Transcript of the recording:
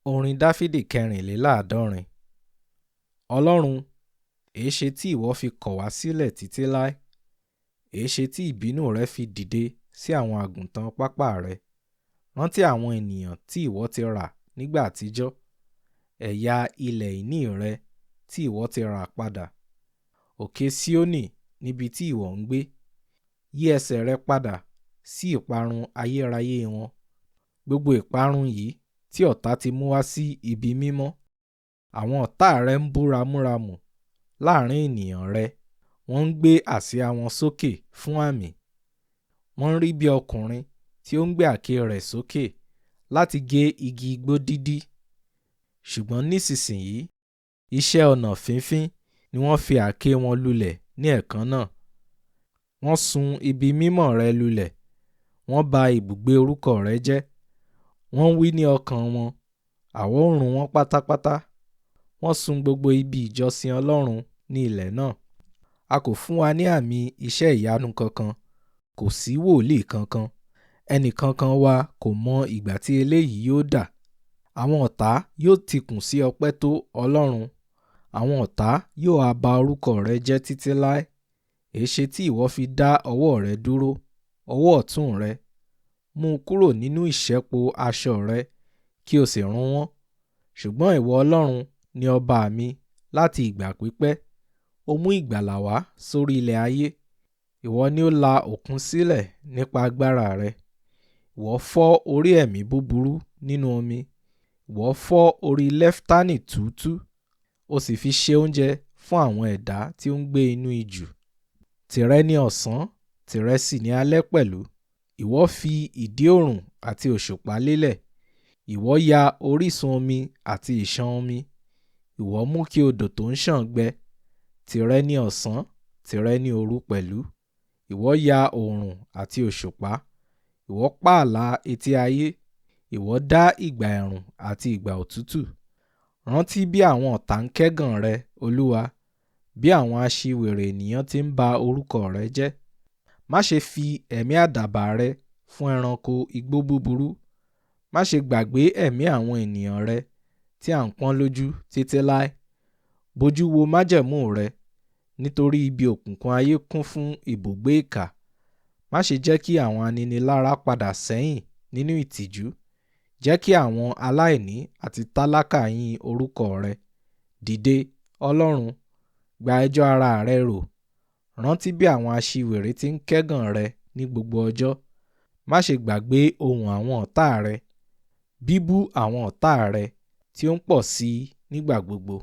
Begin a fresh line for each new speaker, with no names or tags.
Orin Dáfídì 74. Ọlọ́run, èéṣe tí ìwọ fi kọ̀ wá sílẹ̀ títí láé? Èéṣe tí ìbínú rẹ fi dìde sí àwọn àgùntàn pápá rẹ? Rántí àwọn ènìyàn tí ìwọ ti rà nígbà àtijọ́, ẹ̀yà ilẹ̀ ìní rẹ tí ìwọ ti rà padà. Òkè Síónì níbi tí ìwọ ń gbé. Yí ẹsẹ̀ rẹ padà sí ìparun ayérayé wọn. Gbogbo ìparun yìí tí ọ̀tá ti mú wá sí ibi mímọ́. Àwọn ọ̀tá rẹ ń bú ramúramù láàrin ènìyàn rẹ, wọ́n ń gbé àsíá wọn sókè fún àmì. Wọ́n ń rí bí ọkùnrin tí ó ń gbé àáké rẹ̀ sókè láti gé igi igbó dídí. Ṣùgbọ́n nísinsìnyí, iṣẹ́ ọnà fínfín ni wọ́n fi àáké wọn lulẹ̀ ní ẹ̀ẹ̀kan náà. Wọ́n sun ibi mímọ́ rẹ lulẹ̀, wọ́n ba ibùgbé orúkọ rẹ jẹ́. Wọ́n wí ní ọkàn wọn, àwa ó run wọ́n pátápátá. Wọ́n sun gbogbo ibi ìjọsìn Ọlọ́run ní ilẹ̀ náà. A kò fún wa ní àmì iṣẹ́ ìyanu kankan, kò sí wòlíì kankan. Ẹnì kankan wa kò mọ ìgbà tí eléyìí yóò dà. Àwọn ọ̀tá yóò ti kùn sí ọpẹ́ tó Ọlọ́run. Àwọn ọ̀tá yóò ha ba orúkọ rẹ jẹ́ títí láé. Èéṣe tí ìwọ fi dá ọwọ́ rẹ dúró, ọwọ́ ọ̀tún rẹ? Mú un kúrò nínú ìṣẹ́po aṣọ rẹ kí o sì run wọ́n. Ṣùgbọ́n ìwọ Ọlọ́run ni ọba mi láti ìgbà pípẹ́. Ó mú ìgbàlà wá sórí ilẹ̀ ayé. Ìwọ ni ó la òkun sílẹ̀ nípa agbára rẹ. Ìwọ fọ́ orí ẹ̀mí búburú nínú omi. Ìwọ fọ́ orí Lẹ́fítánì túútúú, ó sì fi ṣe oúnjẹ fún àwọn ẹ̀dá tí ó ń gbé inú ijù. Tìrẹ ni ọ̀sán, tìrẹ sì ni alẹ́ pẹ̀lú. Ìwọ fi ìdí oòrùn àti òṣùpá lélẹ̀. Ìwọ ya orísun omi àti ìṣàn omi. Ìwọ mú kí odò tó ń ṣàn gbẹ. Tìrẹ ni ọ̀sán, tìrẹ ni òru pẹ̀lú. Ìwọ ya oòrùn àti òṣùpá. Ìwọ pààlà etí ayé. Ìwọ dá ìgbà ẹ̀rùn àti ìgbà òtútù. Rántí bí àwọn ọ̀tá ń kẹ́gàn rẹ, Olúwa, bí àwọn aṣiwèrè ènìyàn ti ń ba orúkọ rẹ jẹ́. Má ṣe fi ẹ̀mí àdàbà rẹ fún ẹranko igbó búburú. Má ṣe gbàgbé ẹ̀mí àwọn ènìyàn rẹ tí à ń pọ́n lójú títí láé. Bojú wo májẹ̀mú rẹ, nítorí ibi òkùnkùn ayé kún fún ibùgbé ìkà. Má ṣe jẹ́ kí àwọn aninilára padà sẹ́yìn nínú ìtìjú. Jẹ́ kí àwọn aláìní àti tálákà yin orúkọ rẹ. Dìde, Ọlọ́run, gba ẹjọ́ ara rẹ rò. Rántí bí àwọn aṣiwèrè ti ń kẹ́gàn rẹ ní gbogbo ọjọ́. Má ṣe gbàgbé ohùn àwọn ọ̀tá rẹ, bíbú àwọn ọ̀tá rẹ tí ó ń pọ̀ sí i nígbà gbogbo.